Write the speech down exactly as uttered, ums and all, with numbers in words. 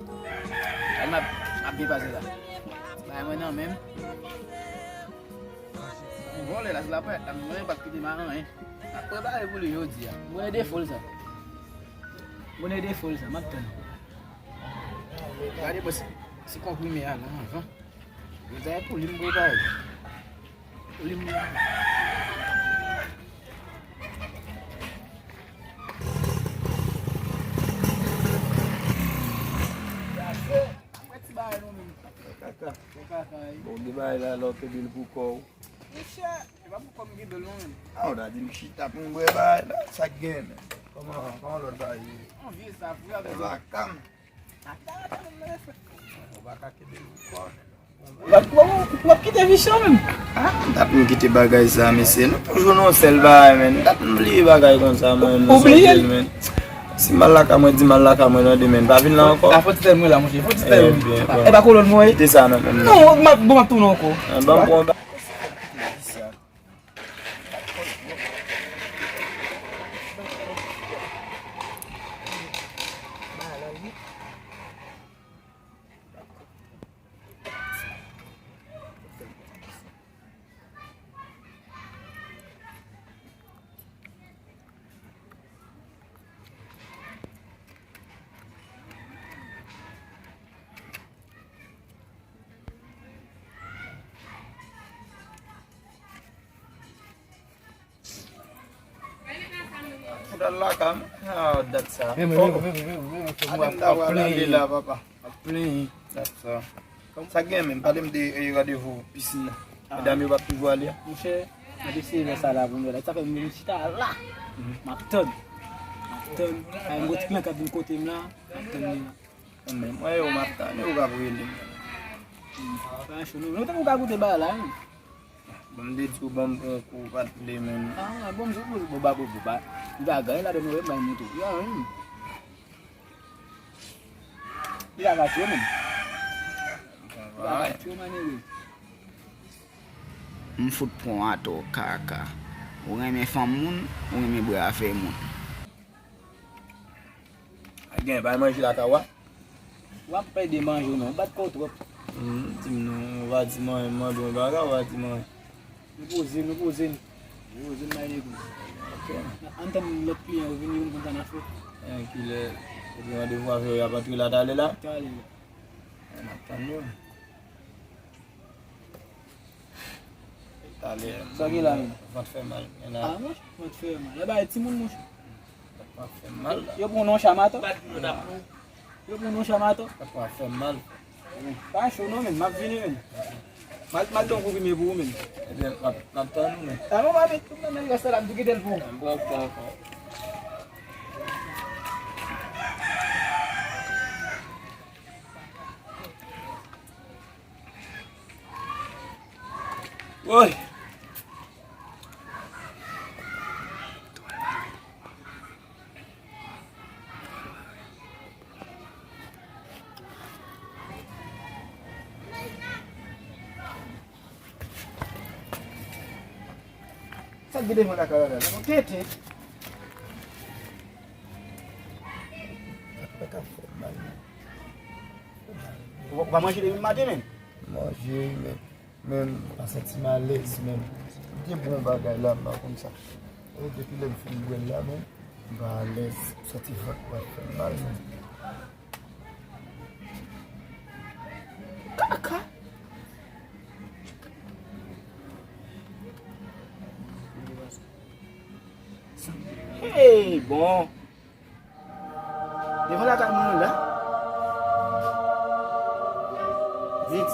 Gade m ap, m ap byen pase la. Bagay mwen nan menm. Mwen vòlè la, se lapè. Mwen pa kite m a anyen. M ap prepare pou li jodi a. Mwen defo l sa. Mwen defo l sa, m ap tann. Gade mwen se, se konprime a la anvan. Mwen ta pou li m prepare. Pou li m Mwen ti bagay non menm. Kaka. Bon, kaka, wi. Bon, gen bagay la, lè w kenbe l pou kò w. Monchè, e pa pou kò m kenbe l non menm. A, w ta di m chita pou m bwè bagay la, sa k gen menm? Kòman, kòman lòt bagay ye? An vye sa, frè. E pa kam. Ata, ata, menm nan frè. Ou pa ka kenbe l pou kò w menm. W ap, w ap, w ap kite visye w menm. Ah, m t ap m kite bagay sa, mesye. Nou toujou nan yon sèl bagay, menn. M t ap m bliye bagay konsa, mwen, nan sonje l, menn. Si m al lakay mwen, di m al lakay mwen, tande, menn. Pa vin la ankò. A, fò ti tèl mwen la, monchè. Fò ti tèl mwen. E pa kolòn mwen, wi. Kite sa nan men m. Non, m ap, bon, m ap tounen ankò. Ban m pran yon ba- Ou t al lakay m? Ah, dat sa. Fò. Ade m ta pral ale la, papa. Ap plenyen. Dat sa. Sa k gen menm? Pale m de, eh, randevou pisin nan. Ah. Medam yo p ap toujou ale a? Monchè, m ap eseye fè sa la pou m wè la. Sa fè m vin chita la. M ap tann. M ap tann. Ay, m gon ti kliyan k ap vin kote m la. M ap tann li la. Mwen menm, mwen yo, m ap tann yo, w ap rele m. Pa cho non. Nou tankou w ka goute bagay la, wi. Bon, m te di w ban m pran yon kou, w pa t vle menm. Ah, bon, m sou poze, bon, ba, bon, bon, ba. Li pa gen anyen ladan non, m bay mouton. Li pa gen anyen. Li pa ka tiye w menm. Li pa ka tiye w, malere. M fout pran atò kaka. Ou renmen fanm moun, ou renmen bwè afè moun. A gen, bay manje lakay ou a? W ap pede manje w non, w bat kò w twòp. Hmm, di m non, ou pa di m anyen, m mande w yon bagay, ou pa di m anyen. Nou poze, nou poze n. Nou poze n, bay negos. Ok. Ann tann lòt kliyan yo vini, yo konn sa n ap fè. Eh, kilè, ou gen randevou avè yo, y ap antre la talè la? Talè la. N ap tann yo. Talè. Sa gen la menm? Vant fè mal. Men la. Ah, monchè, vant fè mal. E bay timoun, monchè. Vant fè mal la. Yo pran non chamato. Yo pran non chamato. Vant fè mal. Pa cho non, menn. M ap vini, menn. M al, m al donk ou premye pou ou, menn. Ebyen, m ap, m ap tann ou, menn. Ah, bon, pa vit, tout moun nan rès la, m tou kite l pou ou. Bon, bon, bon. Woy! Sa k gen devan lakay la la? Tete. Sa k pa ka fè mal. Ou pa, ou pa manje depi maten menm? Manje, men, men m pa santi m alèz menm. M te bon bagay la, m pa konn sa. E depi lè m fin bwè l la, men m pa alèz. M santi vant mwen ap fè m mal menm. Kaka. Hey, bon. Devan lakay mwen la. Vit.